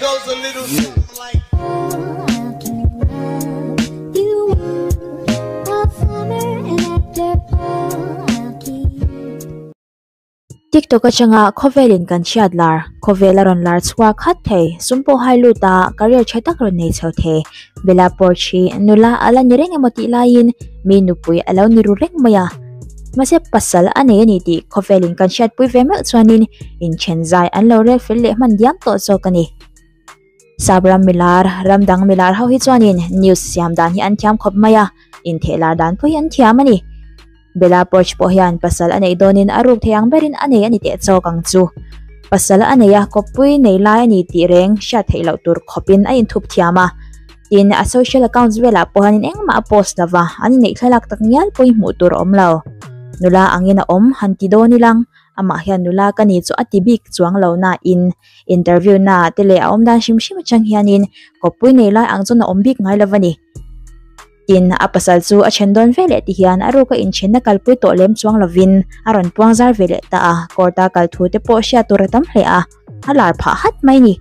goes a little something like. TikTok atanga khawvelin kan hriat lar, khawvel a rawn lar chhuak khat thei, sum pawh hai lut a, career tha tak rawn nei chho thei. Bella Poarch hi nula a la ni reng emaw tih laiin mi nupui a lo ni ru reng mai a. Mahse pasal a nei a ni tih khawvelin kan hriatpui ve meuh chuanin inthen zai an lo rel fel leh hman diam tawh zawk a ni. Sap ram milar, ram dang milar ho hi chuanin news siam dan hi an thiam khawp mai a, intheh lar dan pawh hi an thiam a ni. Bella Poarch pawh hian pasal a neih dawnin a ruk thei ang berin a nei a ni teh chawk ang chu. Pasal a nei a, kawppui nei lai a ni tih reng hriat theih loh tur khawpin a inthup thiam a. Tin, a social accounts velah pawh hianin engmah a post lo va, an inneih thlalak tak ngial pawhin hmuh tur a awm lo. Nula angin a awm, han ti dawn ilang, amah hian nula ka ni chu a ti bik chuang lo nain interview naah te leh a awm dan hrim hrim atang hianin kawppui nei lai ang chuan a awm bik ngai lo a ni. Tin, a pasal chu a then dawn ve leh ti hian a ruka inthenna kalpui tawh lem chuang lovin a rawn puang zar ve leh ta a, court a kal thu te pawh hriat tur a tam hle a, a lar phah hat mai ni.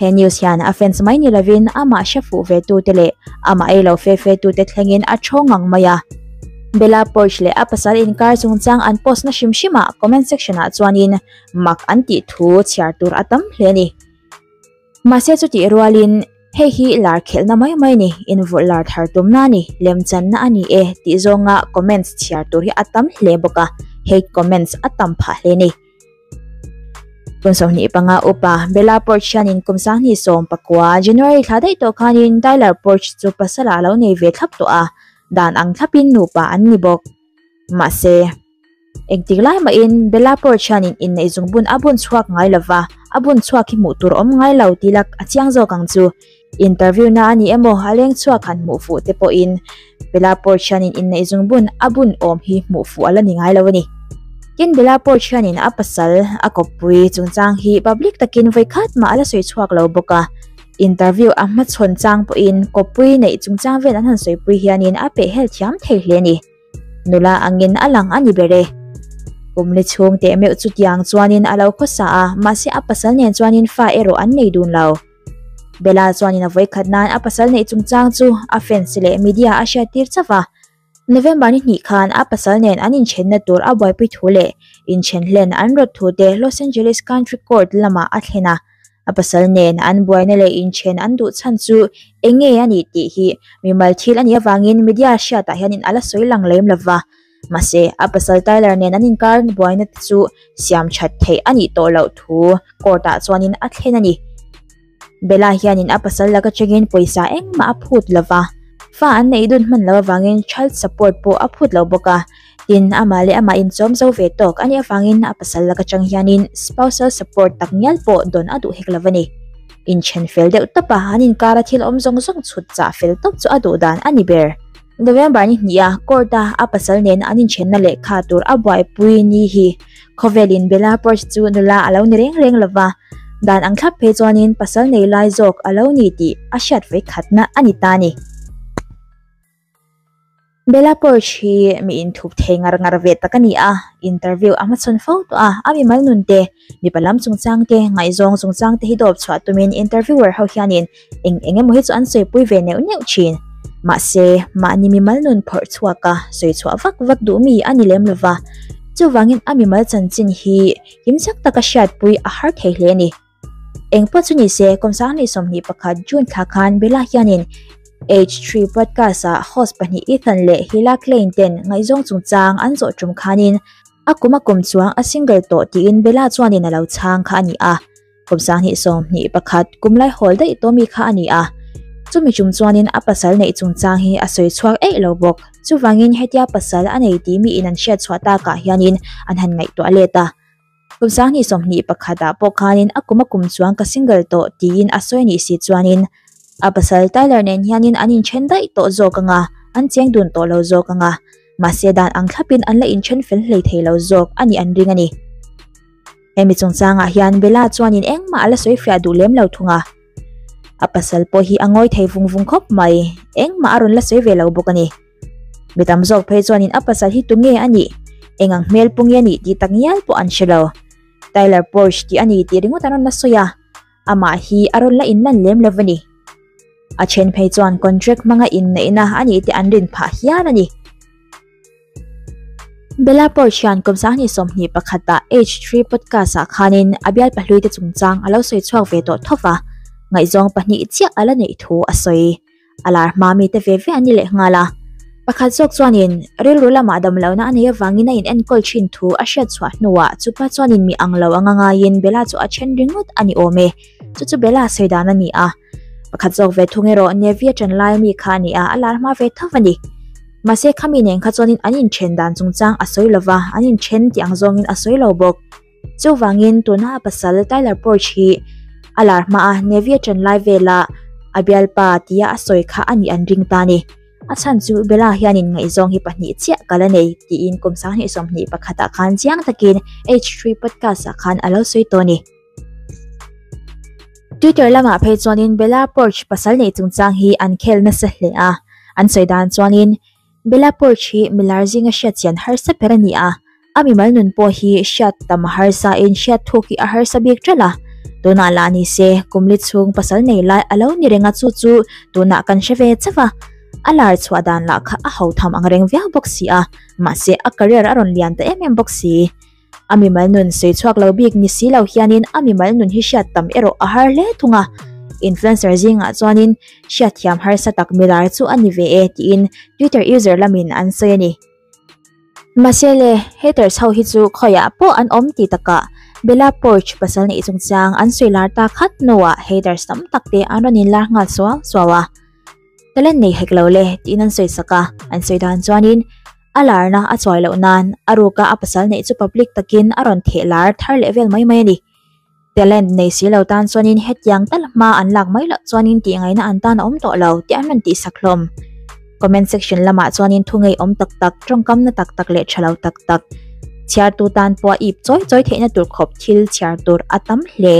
He news hian a fans mai ni lovin amah hre fuh ve tute leh amah ei lo fe fe tute thlengin a thaw ngang mai a. Bella Poarch leh a pasal inkar chungchang an post na hrim hrim ah comment section ah chuanin mak an tih thu chhiar tur a tam hle a ni. Mahse chutih rualin hei hi lar khelhna mai mai a ni, invawrh lar thar tumna a ni, lemchanna a ni e tih zawnga comments chhiar tur hi a tam hle bawk a, hate comments a tam phah hle a ni. Kum 25 upa Bella Poarch hianin kum 2019 January thla daih tawh khanin Tyler Poarch chu pasala a lo nei ve thlap tawh a, dan ang thlapin nupa an ni bawk. Mahse, engtik lai mahin Bella Poarch hianin inneih zungbun a bun chhuak ngai lova, a bun chhuak hi hmuh tur awm ngai lo tih lak a chiang zawk ang chu. Interview na a ni emaw a leng chhuak han hmuh fuh te pawhin Bella Poarch hianin inneih zungbun a bun awm hi hmuh fuh a la ni ngai lo a ni. Tin Bella Poarch hianin a pasal a kawppui chungchang hi public takin vawi khat mah a la sawi chhuak lo bawk a. Interview a hmachhawn chang pawhin kawppui neih chungchang vel an han sawipui hianin a pehhel thiam thei hle a ni. Nula angin a lang a ni ber e. Kum li chhung teh meuh chutiang chuanin a lo khawsa a, mahse a pasal nen chuanin fa erawh an nei dun lo. Bella chuanin a vawikhat nan a pasal neih chungchang chu a fans leh media a hriattir chauh a. November ni hnih khan a pasal nen an inthenna tur a buaipui thu leh inthen hlen an rawt thu te Los Angeles Country Court lamah a thlen a. A pasal nen an buaina leh inthen an duh chhan chu eng nge a nih tih hi mimal thil a nih avangin media hriatah hianin a la sawi lang lem lova. Mahse, a pasal Tyler nen an inkar buaina te chu siam that theih a nih tawh loh thu court ah chuanin a thlen a ni. Bella hianin a pasal laka chengin pawisa engmah a phut lova, fa an neih dun hman loh avangin child support pawh a phut lo bawk a. Tin, amah leh amah inchawm zo ve tawk a nih avangin a pasal laka chang hianin spousal support tak ngial pawh dawn a duh hek lo a ni. Inthen fel deuh tawp a, an inkara thil awm zawng zawng chhut chah fel tawp chu a duh dan a ni ber. November ni hnih a court a a pasal nen an inthenna lehkha tur a buaipui ni hi khawvelin Bella Poarch chu nula a lo ni reng reng lova, dan ang thlap phei chuanin pasal nei lai zawk a lo ni tih a hriat vawi khatna a ni ta a ni. Bella Poarch hi mi inthup thei ngar ngar ve tak a ni a, interview a hmachhawn fo tawh a, a mimal nun te, mipa lam chungchang te, ngaihzawng chungchang te hi dawp chhuah tumin interviewer ho hianin eng eng emaw hi chu an sawipui ve neuh neuh thin. Mahse, mahni mimal nun phawrh chhuak a, sawi chhuah vak vak duh mi a ni lem lova, chuvangin a mimal chanchin hi himchak taka hriatpui a har thei hle a ni. Eng pawh chu ni se, kum 2021 June thla khan Bella hianin H3 podcast-ah host pahnih Ethan leh Hila Klein ten ngaihzawng chungchang an zawh tum khanin a kum a kum chuang a single tawh tiin Bella chuanin a lo chhang kha a ni a. Kum 2021 kum lai hawl daih tawh mi kha a ni a. Chumi tum chuanin a pasal neih chungchang hi a sawi chhuak eih lo bawk. Chuvangin hetia pasal a nei tih miin an hriat chhuah takah hianin an han ngaihtuah let a. Kum 2021 ah pawh khanin a kum a kum chuan ka single tawh tiin a sawi anih si chuanin a pasal Tyler nen hianin an inthen daih tawh zawk anga, an cheng dun tawh lo zawk anga, mahse dan ang thlapin an la inthen fel hlei thei lo zawk a nih an ring a ni. Hemi chungchangah hian Bella chuanin engmah a la sawi fiah duh lem lo thung a, a pasal pawh hi a ngawi thei vung vung khawp mai, engmah a rawn la sawi ve lo bawk a ni. Mi tam zawk phei chuanin a pasal hi tunge a nih, eng ang hmel pu nge a nih tih tak ngial pawh an hre lo. Tyler Poarch tih a ni tih ringawt an rawn la sawi a. amah hi a rawn la inlan lem lo a ni. A then phei chuan contract hmanga inneihna a nih te an rin phah hial a ni. Bella Poarch hian kum 2021 ah H3 podcast ah khanin a bial pahlui te chungchang a lo sawi chhuak ve tawh tho va, ngaihzawng pahnih chiah a la neih thu a sawi. A lar hma mi te ve ve an ni leh nghal a. Pakhat zawk chuanin rilru lamah damlohna a neih avangin a inenkawl thin thu a hriat chhuah hnuah chupa chuanin mi ang lo anga ngaiin Bella chu a then ringawt a ni awm e. Chu chu Bella sawi dan a ni a. Pakhat zawk ve thung erawh Navy a ṭan lai mi kha a ni a, a lar hma ve tho a ni. Mahse khami nen kha chuanin an inṭhen dan chungchang a sawi lo va, an inṭhen tih ang zawngin a sawi lo bawk. Chuvangin tuna a pasal Tyler Porch hi a lar hma a Navy a ṭan lai vela a bialpa tia a sawi kha a nih an ring ta a ni. A chhan chu Bella hianin ngaihzawng hi pahnih chiah ka la nei tiin kum 2021 ah khan chiang takin H3 podcast ah khan a lo sawi tawh a ni. Twitter lamah phei chuanin Bella Poarch pasal neih chungchang hi an khel nasa hle a, an sawi dan chuanin Bella Poarch hi milar zinga hriat chian harsa ber a ni a, a mimal nun pawh hi hriat tam a harsa in hriat thuk hi a harsa bik ṭalh a, tunah lah ni se kum li chhung pasal nei lai a lo ni reng a chu chu tunah kan hre ve chauh a, a lar chhuah dan lah kha a ho tham ang reng viau bawk si a, mahse a career a rawn lian ta em em bawk si. A mimal nun sawi chhuak lo bik ni si lo hianin a mimal nun hi hriat tam erawh a har hle thung a, influencer zingah chuanin hriatthiam harsa tak milar chu a ni ve e tiin Twitter user lamin an sawi a ni. Mahse le, haters ho hi chu khawiah pawh an awm ti takah Bella Poarch pasal neih chungchang an sawi lar ta khat hnuah haters tam tak te an rawn inlar nghal suau suau a. Talent nei hek lo le tiin an sawi sak a, an sawi dan chuanin A larna a chuai loh nan a ruka a pasal neih chu public takin a rawn theh lar thar leh vel mai mai a ni. Talent nei si lo tan chuanin hetiang tal hma an lak mai loh chuanin tih ngaihna an tan a awm tawh lo tih an rawn tih sak hlawm. Comment section lamah chuanin thu ngei awm tak tak, tawngkam na tak tak leh tha lo tak tak, chhiartu tan pawh a ip chawi chawi theihna tur khawp thil chhiar tur a tam hle.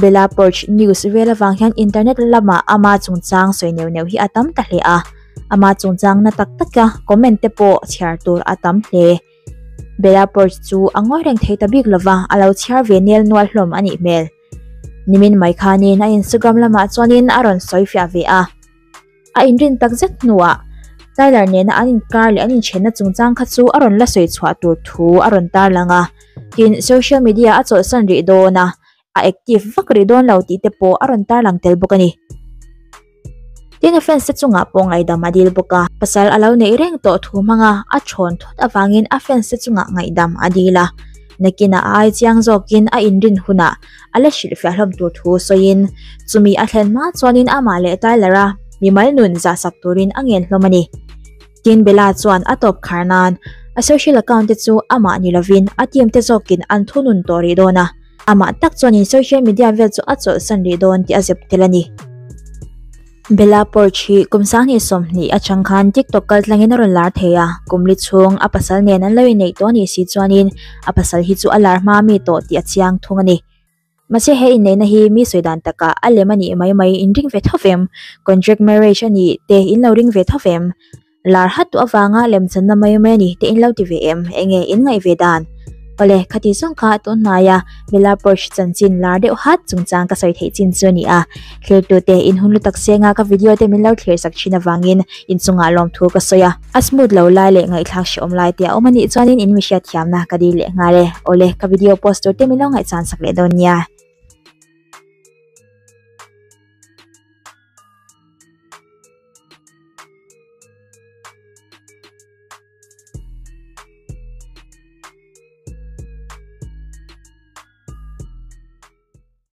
Bella Poarch news vel avang hian internet lamah ama chungchang sawi neuh neuh hi a tam ta hle a, ama chungchang na tak taka comment te pawh chhiar tur a tam hle. Bella Poarch chu a ngawi reng thei ta bik lova, a lo chhiar ve nel nual hlawm a nih hmel. Nimin mai khanin a Instagram lamah chuanin a rawn sawi fiah ve a. A inrin tak zet hnuah Tyler nena an inkar leh an inthenna chungchang kha chu a rawn la sawi chhuah tur thu a rawn tarlang a, tin social media a chawlhsan rih dawn a, a active vak rih dawn lo tih te pawh a rawn tarlang tel bawk a ni. Tin a fans te chungah pawh ngaihdam a dil bawk a, pasal a lo neih reng tawh thu hmanga a thawn thut avangin a fans te chungah ngaihdam a dil a, nakinah a ai chiang zawkin a inrin hunah a la hrilhfiah hlawm tur thu sawiin chumi a thlen hma chuanin amah leh Tyler-a mimal nun zahsak turin a ngen hlawm a ni. Tin Bella chuan a tawp khar nan a social account te chu amah ni lovin a team te zawkin an thunun tawh rih dawn a, amah tak chuanin social media vel chu a chawlhsan rih dawn tih a zep tel a ni. Bella Poarch hi kum 2020 atang khan TikTok kaltlangin a rawn lar thei a, kum li chhung a pasal nen an lo inneih tawh a nih si chuanin a pasal hi chu a lar hma mi tawh tih a chiang thung a ni. Mahse he inneihna hi mi sawi dan takah a lem a nih mai mai in ring ve tho vem? Contract marriage a nih te in lo ring ve tho vem? Lar hat duh avanga lemchanna mai mai a ni te in lo ti ve em? Enge in ngaih ve dan? Awle, khati zawng kha tun hnaia Bella Poarch chanchin lar deuh hat chungchang ka sawi theih chin chu a ni a. Thlirtute in hun lu tak senga ka video te min lo thlir sak thin avangin inchungah lawmthu ka sawi a. A smooth lo lai leh ngaihthlak hrehawm lai te a awm a nih chuanin in mi hriatthiamna ka dil leh nghal e. Awle, ka video post tur te min lo ngaihchan sak leh dawn nia.